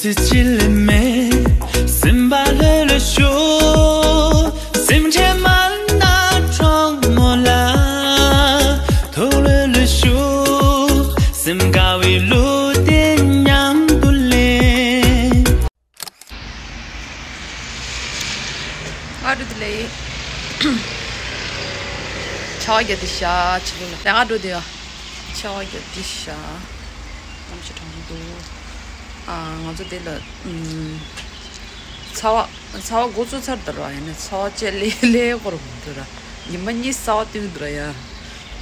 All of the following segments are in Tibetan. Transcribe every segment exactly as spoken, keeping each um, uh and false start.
དེ་ཅི་ལས་མེད། སེམས་པ་ལྷོད་ལྷོད་ཤོག་སེམས་ཁྲལ་མ་ན་གྲོགས་མོ་ལ། ཐུགས་ལྷོད་ལྷོད་ཤོག་སེམས་དགའ་བའི་གླུ་དེ་མཉམ་དུ་ལེན། ཨ་རུ་དེ་ལས། ཆ་བ་རྒྱ་དེ་ཤ་ཆི་ལུ་ལ་ཨ་རུ་དེ་ཡ། ཆ་བ་རྒྱ་དེ་ཤ། གནམ་གཤིས་གྲང་མོ་འདུག་ཨ་ང་ཚོ་དེ་ལ་ཨམ། ཚ་བ་ཚ་བ་འགོ་ཚུགས་ཚར་འདུག་ར། ཡིན་ན་ཚ་བ་བཅད་ལེ་ལེ་སྐོར་མི་འདུག་ར། ཉི་མ་གཉིས་ཚ་བ་སྟོན་འདུག་ར་ཡ།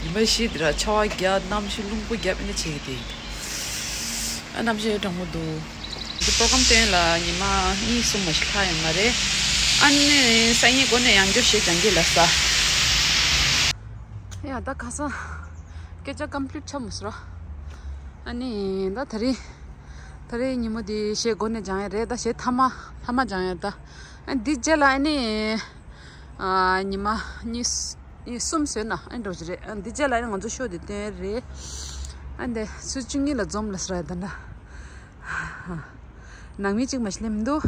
ཉི་མ་བཞི་འདི་ར་ཆ་བ་རྒྱ་གནམ་གཤིས་རླུང་བུ་རྒྱབ་ཨེ་ནི་བྱེད་ཀྱི་དེ། ཨ་གནམ་གཤིས་གྲང་མོ་འདུག་འདི་པོ་རོ་གམ་སྟོན་ལ་ཉི་མ་གཉིས་གསུམ་མ་ཞིག་ལྷག་ཡོད་མ་རེད། ཨ་ནི་སང་ཉིན་འགོ་ནས་ཡང་བསྐྱར་གཞས་སྦྱང་གི་ལབ་ས། ཡ་ད་ཁ་སང་སྐད་ཆ་ཀམ་པི་ལིཊ་ཆགས་མི་སོང་ར། ཨ་ནི་ད་དེ་རིང་དེ་རིང་ཉིན་མོ་འདི་གཞས་འགོ་ནས་སྦྱང་ཡ་རེད། ད་གཞས་མཐའ་མ་མཐའ་མ་སྦྱང་ཡ་ད། ཨ་འདི་རྗེས་ལ་ཨ་ནི་ཨ་ཉི་མ་གཉིས་གསུམ་ཟེར་ན་ཨེ་འགྲོ་གི་རེད། ཨ་འདི་རྗེས་ལ་ཨེ་ང་ཚོ་ཤོ་དེ་སྟོན་རེད། ཨ་འདི་ཚོ་བཅུ་གཉིས་ལ་འཛོམས་ལ་ཟེར་ཡ་ད་འདྲ། ནང་མི་གཅིག་མ་ཞིག་སླེབས་འདུག་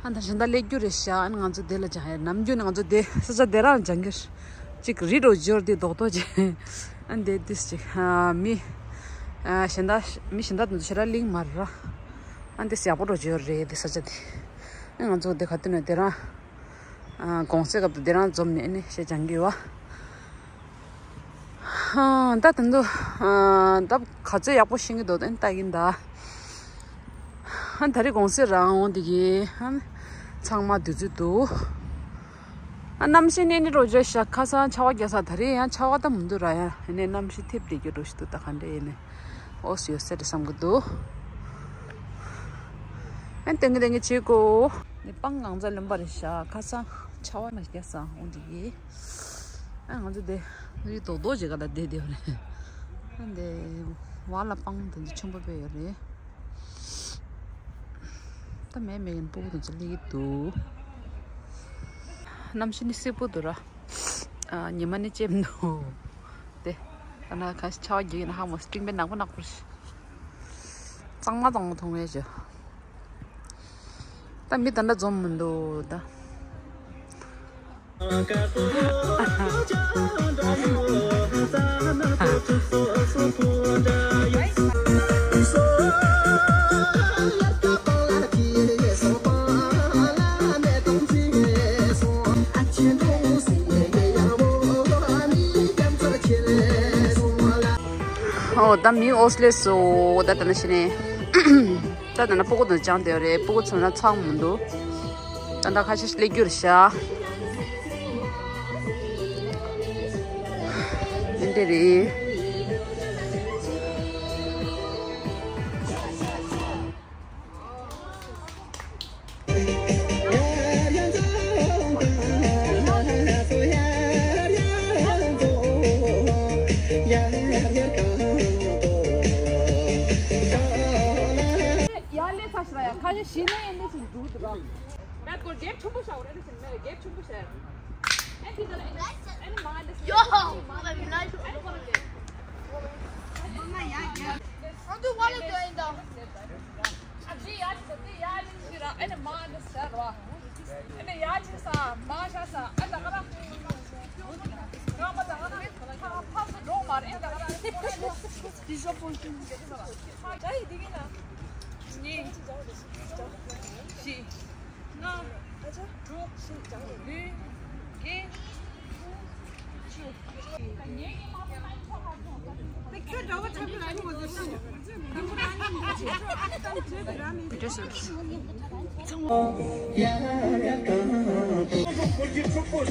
ཨ་འདི་གཞན་དག་སླེབས་རྒྱུ་རེད་ཤག་ཨ་ནི་ང་ཚོ་དེ་ལ་སྦྱང་ཡ་རེད། ནམ་རྒྱུན་ནས་ང་ཚོ་དེ་ས་ཆ་དེ་རང་ལ་སྦྱང་གི་རེད། གཅིག་རི་འགྲོ་འབྱོར་དེ་རྡོག་རྡོག་ཅིག་ཨ་འདི་དུས་ཅིག་ཨ་མི་ཨ་གཞན་དག་མི་གཞན་དག་དེ་ཚོ་ཞེ་དྲག་གླེང་མ་རེད་ར། ཨ་འདི་ཡག་པོ་འགྲོ་འབྱོར་རེད་དེ་ས་ཆ་དེ། ཨ་ང་ཚོ་དེ་ག་དུས་ནས་དེ་རང་། ཨ་གུང་སེང་སྐབས་དུ་དེ་རང་འཛོམས་ནས་ནི་གཞས་སྦྱང་གི་ཡོད་བ། ཨ་ད་དེ་ཚོ་ཨ་ད་ག་ཚོད་ཡག་པོ་ཤེས་ཀྱི་འདུག་ཨ་ལྟ་གིན་ད། ཨ་ད་རེས་གུང་སེང་རང་འོང་དེ་གི་ཨ་ཚང་མ་དུས་ཚོད་འདུག་ཨ་གནམ་གཤིས་ནི་ནི་རོ་ཇེ་ཤ་ཁ་སང་ཆར་པ་རྒྱག་ས་ད་རེས་ཡང་ཆར་པ་ད་མི་འདུག་ར། ཡང་ཡིན་ནའི་གནམ་གཤིས་ཐེབས་བསྡད་རྒྱུ་འགྲོ་ཞིག་འདུག་ད་ག་འདྲ་ཡིན་ནའི། ཨོ་སི་ཡོད་སེ་རེད་བསམ་གི་འདུག་ཨ་ནི་ཏེང་གི་ཏེང་གི་བྱེད་དགོས། ནི་སྤང་གང་ཚ་ལོན་པ་རེད་ཤག་ཁ་སང་ཆར་པ་མ་རྒྱག་སང་འོང་འདི་གི་ཨ་ང་ཚོ་དེ་ནི་རྡོག་རྡོག་བྱེད་ག་ལ་བསྡད་བསྡད་པ་རེད། ཨ་འདི་བ་ལ་སྤང་དེ་ཚོ་ཆེན་པོ་དཔེ་ཡོད་རེད། ད་མེད་མེད་ཡིན་སྤུ་གུ་དེ་ཚོ་སླེབས་ཀྱི་འདུག་གནམ་གཤིས་ནི་བསིལ་པོ་འདུག་ར། ཨ་ཉི་མ་ནི་ལྕེབ་འདུག་དེ། ད་ན་ཁ་ཤས་ཆར་པ་རྒྱག་ཡིན་ན་ཧ་མོ་སྤྲིན་པའི་ནག་པོ་ནག་པོ་རེད། གཙང་མ་གཙང་མ་མཐོང་བས་བྱ། ད་མི་ད་ལྟ་འཛོམས་མི་འདུག་ད། ཨོ་ད་མི་ཨོ་སི་ལེ་སོ་ད་ད་ན་ཤི་ནས། ད་ད་ན་སྤུ་གུ་དང་སྦྱངས་བསྡད་ཡོད་རེད། སྤུ་གུ་ཚོ་ན་ཚང་མི་འདུག་ད་ད་ཁ་ཤས་ཤིག་སླེབས་རྒྱུ་རེད་ཤག་འདི་འདྲ་རེད། ཡར་སླེབས་ཚར་ཤག་ཡ། ཁ་ཤས་ཤི་ནས་ཡིན་ནས་ཞིག་འདུག་འདུག་ར། ད་ཁོ་རྒྱབ་ཆུང་པོ་བཞག་རེད་ཟེར་མེད། རྒྱབ་ཆུང་པོ་བཞག་ཨེ་འདི་ལ་ཨེ་ནི་མ་འདི་ཡོ་ཧོ། ཨེ་ནི་མ་འདི་ཨེ་ནི་ཁོ་ར་ཏེ། ཨ་འདུ་བ་ལ་འདུ་ཨེ་འདུ། ཨ་འདི་ཡ་ཅི་འདི་ཡ་ནི་ཤི་ར། ཨེ་ནི་མ་འདི་ཤར་བ། ཨེ་ནི་ཡ་ཅི་ས་མ་ཤ་ས་ཨེ་ད་ག་ར། ར་མ་ད་ག་ར། ཕ་ཕ་སུ་འགྲོ་མ་རེད་ད་ག་ར། འདི་ཞོ་པོ་ཤི། ཨ་ཡི་འདི་གི་ན། གཉིས། བཞི། ལྔ། དྲུག་བདུན། བརྒྱད། བཅུ། ད་ཁོང་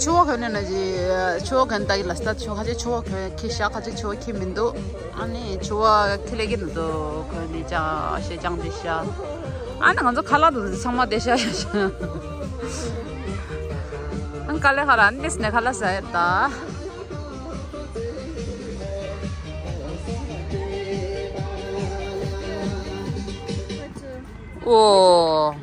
ཚོ་ཕྱུ་པ་གོན་ནས་ན་ཅི། ཆུ་བོ་གན་ད་ཡི་ལ་སྟ་ཆུ་ཁ་ཆེ་ཆུ་བོ་ཁེ་ཤ་ཁ་ཆེ་ཆུ་བོ་ཁེ་མི་འདུག་ཨ་ནི་ཆུ་བོ་ཁེ་ལེ་གི་འདུག་ཁོ་ནི་ཅང་ཤེ་ཅང་དེ་ཤ། ཨ་ནི་ང་ཚོ་ཁ་ལག་དུ་ཚང་མ་དེ་ཤ་ཤ་ཤ། ཨ་ནི་ཀ་ལེ་ཁ་ར་ཨ་ནི་ཏེས་ནེ་ཁ་ལག་ཟ་ཡ་ད། ཨོ།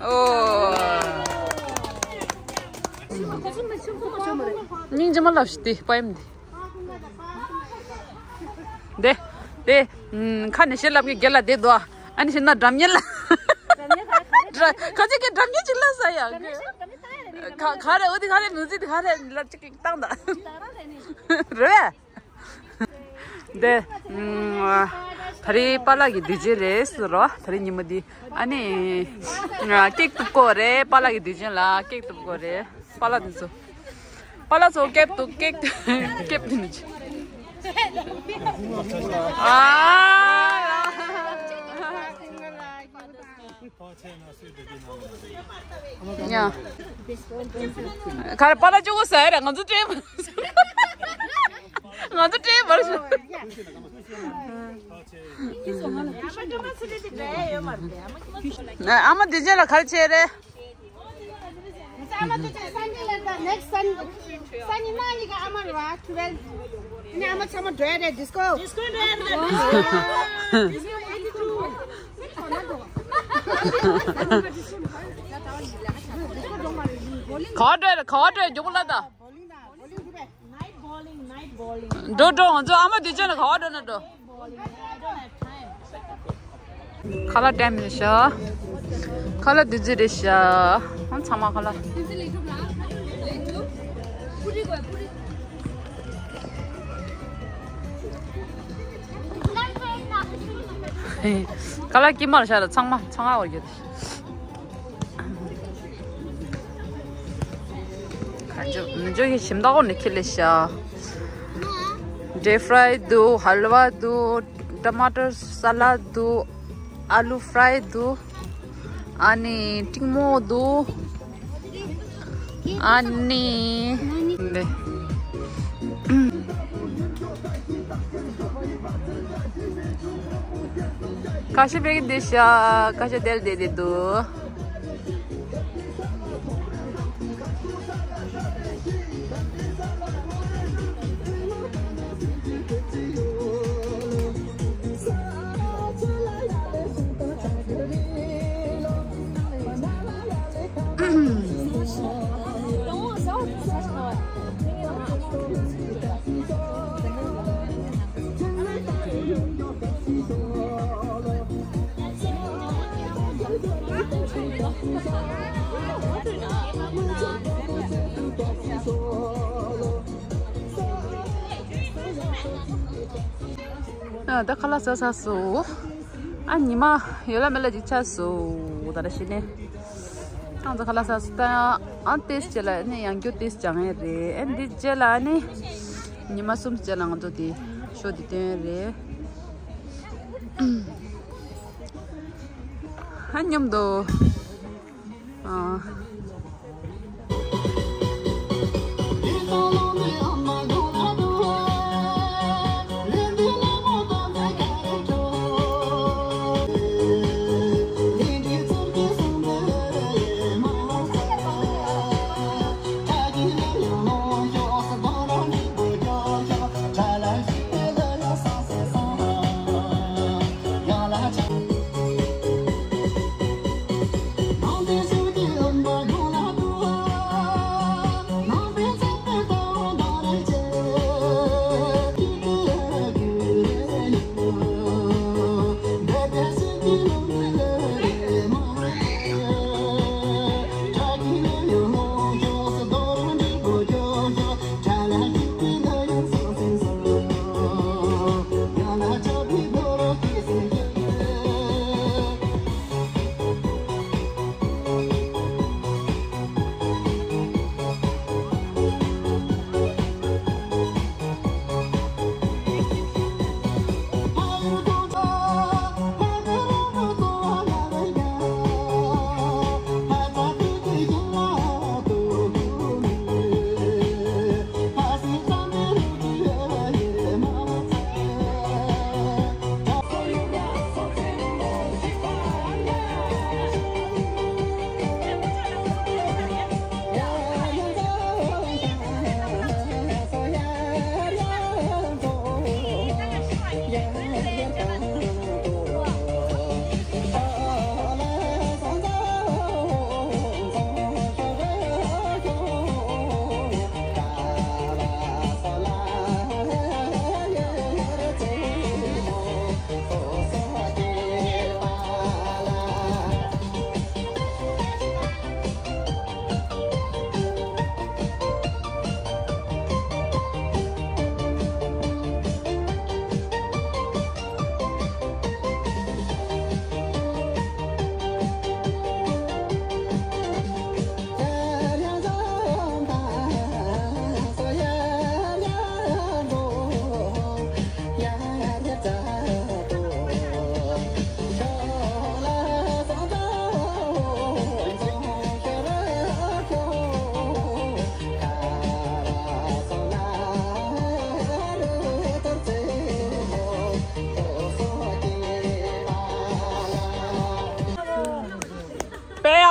ཨོ། སྙིང་རྗེ་མ་ལབ་ཤི་དེ་པ་ཡིན་དེ། དེ། དེ། ཁ་ནས་ཤེས་ལབ་ཀྱི་རྒྱལ་ལ་དེ་དོ། ཨ་ནི་ཤི་ན་སྒྲ་སྙན་ལ། ཁ་ཅིག་གི་སྒྲ་སྙན་ཅིག་ལ་ས་ཡ། ག་ག་རེ་འོ་དེ་ག་རེ་མི་ཟིག་དེ་ག་རེ་ལབ་ཅིག་གི་བཏང་ད། རེད། དེ། ད་རེས་པཱ་ལགས་ཀྱི་དུས་ཆེན་རེད་ཟེར་རོ། ད་རེས་ཉི་མ་འདི། ཨ་ནི། ཀེག་གཏུབ་དགོས་རེད། པཱ་ལགས་ཀྱི་དུས་ཆེན་ལ་ཀེག་གཏུབ་དགོས་རེད། པཱ་ལགས་འདི་ཚོ། པཱ་ལགས་ཚོ་ཀེག་གཏུབ་ཀེག་ཀེག་གཏུབ་ནི་ཅི། ཨ། ཡ། ག་རེ་པཱ་ལགས་ཅོ་གོ་ཟེར་རེད། ང་ཚོ་སྤྲད་མ། ང་ཚོ་སྤྲད་མར་ཤོག་ཨ་མ་དེ་རྗེས་ལ་ག་རེ་བྱས་རེད། Next Sun- Sunday night ཨ་མ་རེད་བ། Twelve. ཨ་ནི་ཨ་མ་ཚང་མ་འགྲོ་ཡ་རེད། Disco. Disco འགྲོ་ཡ་རེད། ག་བ་འགྲོ་ཡ་རེད། ག་བ་འགྲོ་ཡ་མགྱོགས་པོ་ལབ་ད། Night bowling, night bowling. འགྲོ་འགྲོ། ང་ཚོ་ཨ་མ་དུས་ཆེན་ལ་ག་བ་འགྲོ་ན་འགྲོ། ཁ་ལག་ཊའིམ་རེད་ཤག་ཁ་ལག་དུས་ཚོད་རེད་ཤག་ཨ་ཚང་མ་ཁ་ལག་ཁ་ལག་དཀྱིལ་མར་བཞག་ལ་ཚང་མ་ཚང་མ་བར་ཡོད། ཁ་ཅིག་མི་འཇོག་གི་ཞིམ་ཏག་ནི་ཁེ་ལེ་ཤ། འབྲས་ཕ་རའི་འདུག་ཧལ་ཝ་འདུག་ཊ་མ་ཊར་ས་ལད་འདུག་ཨ་ལུ་ཕ་རའི་འདུག་ཨ་ནི་ཏིང་མོ་འདུག་ཨ་ནི། ཁ་ཤས་བེག་དེ་ཤ། ཁ་ཤས་དེལ་དེ་དེ་འདུག་ཨ། ད་ཁ་ལག་ཟ་ཚར་སོང་། ཨ། ཉི་མ་ཡོད་ལ་མེད་ལ་ཅིག་ཆགས་སོང་། ད་ར་ཤི་ནས། ཨ། ད་ཁ་ལག་ཟ་ཚར་སོང་། ད་ཡང་ཨ་ཏེས་བྱས་ལ་ནི་ཡང་རྒྱུ་ཏེས་སྦྱང་ཡས་རེད། ཨ། འདི་རྗེས་ལ་ནི་ཉི་མ་གསུམ་རྗེས་ལ་ང་ཚོ་དེ་ཤོ་དེ་སྟོན་ཡས་རེད། ཨ། མཉམ་དུ། ཨ།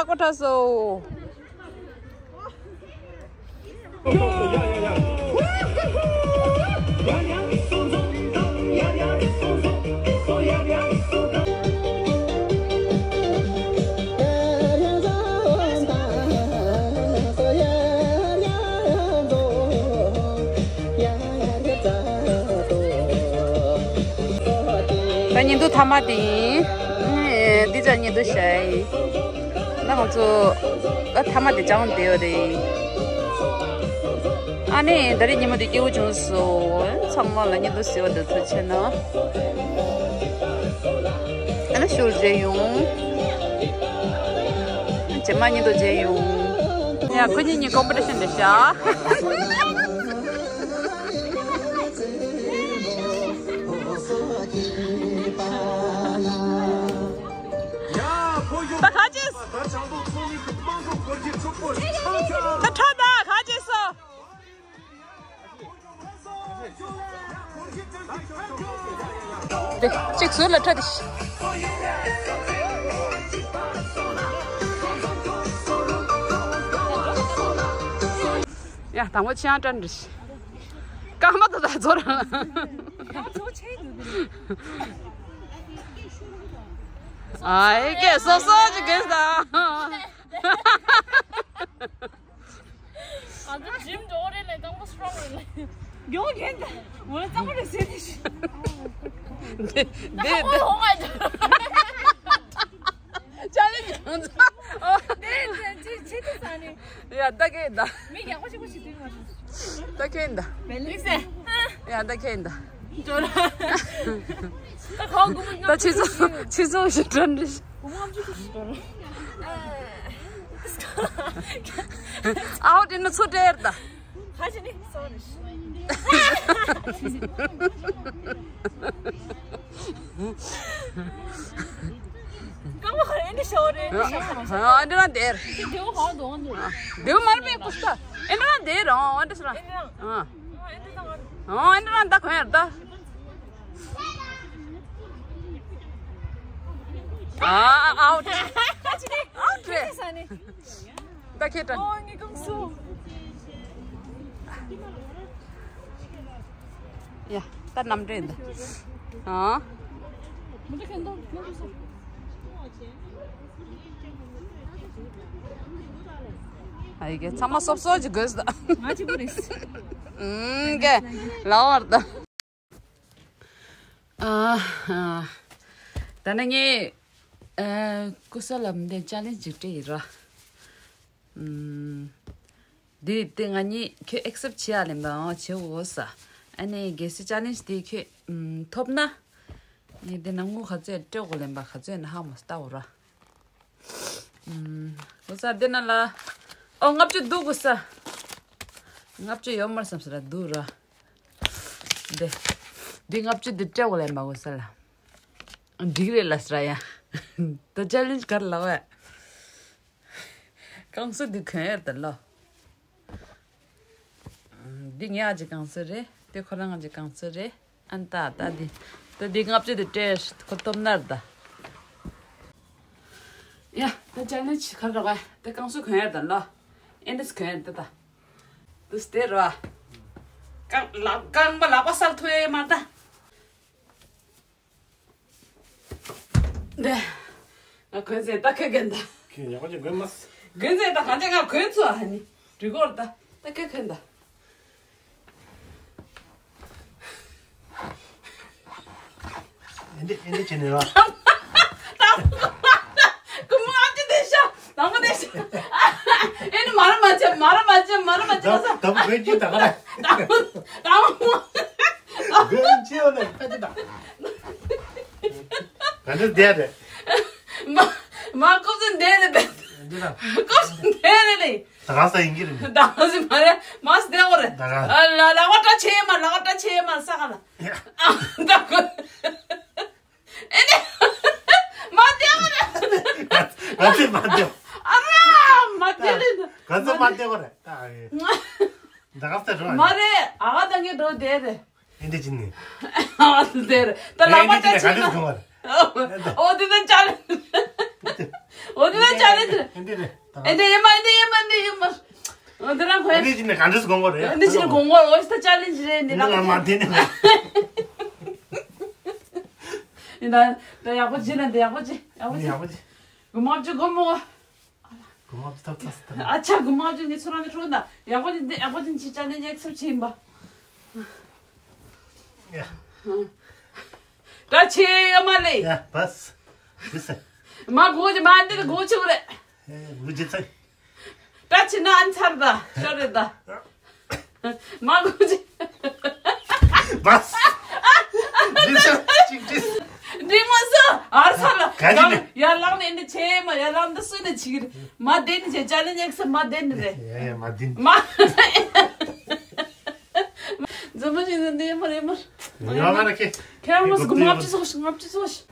ཕོ་ཁྲ་སོ། ད་ཉིན་དུ་ཐ་མ་དེ་ཡིན། འདི་ཙམ་ཉིན་དུ་བྱས་ཡིན། ད་ང་ཚོ་ད་ཐ་མ་དེ་སྦྱངས་བསྡད་ཡོད་རེད། ཨ་ནི་ད་རེས་ཉིན་མོ་དེ་སྐྱིད་པོ་བྱུང་སོང་། ཚང་མ་ལ་ཉིན་དུ་ཟེར་བ་འདི་ཐུགས་རྗེ་ཆེ་གནང་། ཨ་ནི་ཞུ་རེ་ཡོང་། རྗེས་མ་ཉིན་དུ་མཇལ་ཡོང་། ཡ་ཁོ་གཉིས་གཉིས་ཀོམ་པི་ཊི་ཤན་རེད་ཤག་ད་ག་ཅེས། ད་ཁྲ་ད་ག་ཅེས་སོ། དེ་གཅིག་ཟུར་ལ་ཁྲ་དེ། ཡ་དང་པོ་ཆེ་ཡང་ཀྲན་རེད། སྐར་མ་ད་ད་ཚོ་རང་། ཨ་ཨེ་ཀེ་སོ་སོ་ཅིག་གེ་ས། ང་ཚོ་ཇིམ་འགྲོ་རེད་ལས་གཙང་པོ་སི་ཊོང་རེད་ལས། མགྱོགས་རྒན་ད། ངོ་ལ་གཙང་པོ་རེད་ཟེར་ནས་ཤི། འདི་འདི་འདི། ཧོ་ང་ཅོ། ཅ་ལེ་ཇི་ང་ཚོ། འདི་འདི་ཅི་ཅི་དེ་ས་ནི། ཡ་ད་གེ་ད། མི་ཡག་པོ་ཞིག་པོ་ཞིག་དེ་ང་ཚོ། ད་གེ་ད། མེ་ལིག་སེ། ཡ་ད་གེ་ད། འགྲོ་ར། ད་ཁོ་གུ་མོ་ད་ཆི་ཚོ་ཆི་ཚོ་ཞིག་འགྲོ་འདྲི། གུ་མོ་ང་ཚོ་ཞིག་འགྲོ་ར། ཨའོ་དེ་ནི་ཚུར་སྤྲད་ད། ཁ་ཅི་ནི་སོ་རེ། ཀང་མ་ཁར་ཨེ་འདྲ་ཤོར་རེ། ཨ་འདྲ་ན་དེར། དེ་དེའུ་ཧོ་དོང་དུ། དེའུ་མར་མེ་ཀུ་སྟ། ཨེ་འདྲ་ན་དེར་ཨ་འདྲ་སོ་ར། ཨེ་འདྲ་ན། ཨ་འདྲ་ན་ད་གོན་ཡར་ད། ཨ་ཨའོ་ཁ་ཅི་ནི་ཨའོ་ཁྲེ། ས་ནི། ད་ཁེ་ཏྲ། ཨོ་ངི་ཀུང་སུ། ཡ་ད་ནམ་འདྲེན་ད། ཨ། ཨ་ཡི་གེ་ཚང་མ་སོབ་སོབ་ཅིག་དགོས་ད། ང་གཅིག་པུ་རེད། ཨུམ་གེ་ལ་བར་ད། ཨ། ཨ། ད་ནི་ངས་ཨ་ཀུ་ས་ལམ་འདི་ཅ་ལེན་ཇི་སྤྲད་ཡིན་ར། ཨུམ། འདི་དེ་ང་གཉིས་ཁྱོད་ཨེག་སེབ་བྱེད་ཡ་ལེན་པའང་བྱེད་འོ་ས། ཨ་ནི་གལ་སྲིད་ཅ་ལེན་འདི་ཁྱོད་ཨུམ་ཐོབ་ན། ངས་འདི་ནང་དངུལ་ག་ཚོད་སྤྲད་དགོས་ལེན་པ་ག་ཚོད་ན་ཧ་མ་ལྟ་འོ་ར། ཨུམ། ཀུ་ས་འདི་ན་ལ། ཨོ་ལྔ་བཅུ་འདུག་ཀུ་ས། ལྔ་བཅུ་ཡོད་མར་བསམ་ས་ར་འདུག་ར། འདི། འདི་ལྔ་བཅུ་འདི་སྤྲད་འོ་ལེན་པ་ཀུ་ས་ལ། འགྲིག་རེད་ལ་སྲ་ཡ། ད་ཅ་ལེན་གར་ལ་བས། ཀང་སུ་འདི་གོན་ཡར་ད་ལོ། འདི་ངའི་ཨ་ཅེ་ཀང་སུ་རེད། དེ་ཁོ་རང་ཨ་ཅེ་ཀང་སུ་རེད། ཨན་ད་ད་འདི། ད་འདི་ལྔ་བཅུ་འདི་སྤྲད་ཁོ་སྟོབས་ནར་ད། ཡ་ད་ཅ་ལེན་གར་ར་བས། ད་ཀང་སུ་གོན་ཡར་ད་ལོ། ཨེ་འདི་གོན་ཡར་ད་ད། དུ་སྟེར་བ། རྐང་ལག་རྐང་པ་ལག་པ་སལ་ཐུབ་ཡས་མ་ད། འདི། ང་གོན་ཟེར་ད་ཁེ་གན་ད། ཁྱེད་ཡག་པོ་ཅིག་གོན་མ། གོན་ཟེར་ད་གང་ཅི་ང་གོན་ཚུལ་ཨ་ནི། འགྲིག་གོ་ར་ད། ད་ཁེ་གན་ད། ཨེ་འདི་ཨེ་འདི་བྱས་ནས་ར། ཀུ་མོ་ཨ་ཅི་དེ་ཤ། དང་པོ་དེ་ཤ། ཨེ་ནི་མ་ར་མ་ཅེ་མ་ར་མ་ཅེ་མ་ར་མ་ཅེ་ད་ད་བུ་གོས་ཀྱི་ད་ག་ར། དང་པོ་དང་པོ། གོས་ཀྱི་ཡོད་ནས་ད་ཅི་ད། ག་འདི་བསྡད་རེད། མ་མ་ཀུ་ཙི་འདི་རེད་པས། འདི་ད། ཀུ་ཙི་འདི་རེད་ལེ། ད་ག་ས་ཡིན་གྱི་རེད། ད་ག་ས་མ་རེད་མ་སྡེ་བ་རེད། ད་ག་ཨ་ལ་ལ་བ་ཏྲ་ཆེ་མ་ལ་བ་ཏྲ་ཆེ་མ་ས་ག་ལ། ཡ། ཨ་ད་གོ། ཨེ་ནི། མ་བསྡད་པ་རེད། ག་ཚོད་མ་བསྡད། ཨ་ར། མ་བསྡད་རེད། ག་ཚོད་མ་བསྡད་པ་རེད། ད་ཨེ། ད་ག་ཚོད་འགྲོ། མ་རེད། ཨ་ག་ད་ངས་འགྲོ་བསྡད་རེད། ཨེ་འདི་ཅི་ནི། ཨ་དེ་རེད། ད་ལག་པ་ཨེ་འདི་ཅི་ནི་ལ་ག་ཚོད་འགྲོ་བ་རེད། ཨོ་དེ་ད་ཅ་ལེན། འོ་དེ་ན་ཅ་ལེན་ཇི་རེད། ཨེ་འདི་རེད། ད་ཨེ་འདི་ཡིན་མ་ཨེ་འདི་ཡིན་མ་ཨེ་འདི་ཡིན་མ། འོ་དེ་ན་ཁོ་ཨེ་འདི་ཅི་ནས་ག་འདྲས་དགོངས་པ་རེད། ཨེ་འདི་ཅི་ནས་དགོངས་པ་རེད། འོ་ཞིག་ད་ཅ་ལེན་ཇི་རེད་འདི་ན་ང་མ་འདི་ནས། ཡིན་ད་ད་ཡག་པོ་ཅི་ན་འདི་ཡག་པོ་ཅི་ཡག་པོ་ཅི། ཡག་པོ་ཅི། གོ་མ་བཅུ་གོ་མོ། གོ་མ་བཅུ་ཐབ་ཚ་སི་ཐབ། ཨ་ཅག་གོ་མ་བཅུ་ནི་ཚུར་ར་ནི་འགྲོ་ན་ཡག་པོ་ཅི་འདི་ཡག་པོ་ཅི་ཅི་ཅ་ལེན་ཇི་ཨེག་སེབ་ཅི་ཡིན་པ། ཡ། ད་ཆེ་ཡ་མ་ལེ། ཡ་བས། ཇི་སེ། མ་གོ་ཅི་མ་འདི་གོ་ཅི་གོ་རེད། ཨེ་གོ་ཅི་ཚེ། ད་ཆེ་ན་ཨན་ཚར་ད་ཤོར་རེད་ད། མ་གོ་ཅི། བས། ཇི་སེ་ཅིག་ཇི་སེ། འགྲིག་མ་སོང་ཨར་ས་ལ། ག་ཅི་ནས། ཡར་ལངས་ནས་འདི་ཆེ་མ་ཡར་ལངས་འདི་སུ་ནས་ཆི་གི་རེད། མ་བདེ་ནི་ཆེ་ཅ་ལེན་ཇི་ཨེག་སེབ་མ་བདེ་ནི་རེད། ཡ་ཡ་མ་བདེ་ནི། མ། འཛམ་བུ་གླིང་འདི་མ་རེད་མ། ཡ་མ་རེད་ཁེ། ཁྱེད་རང་མ་སུ་གོ་མ་བཅུ་སོགས་ཤིག་མ་བཅུ་སོགས་ཤིག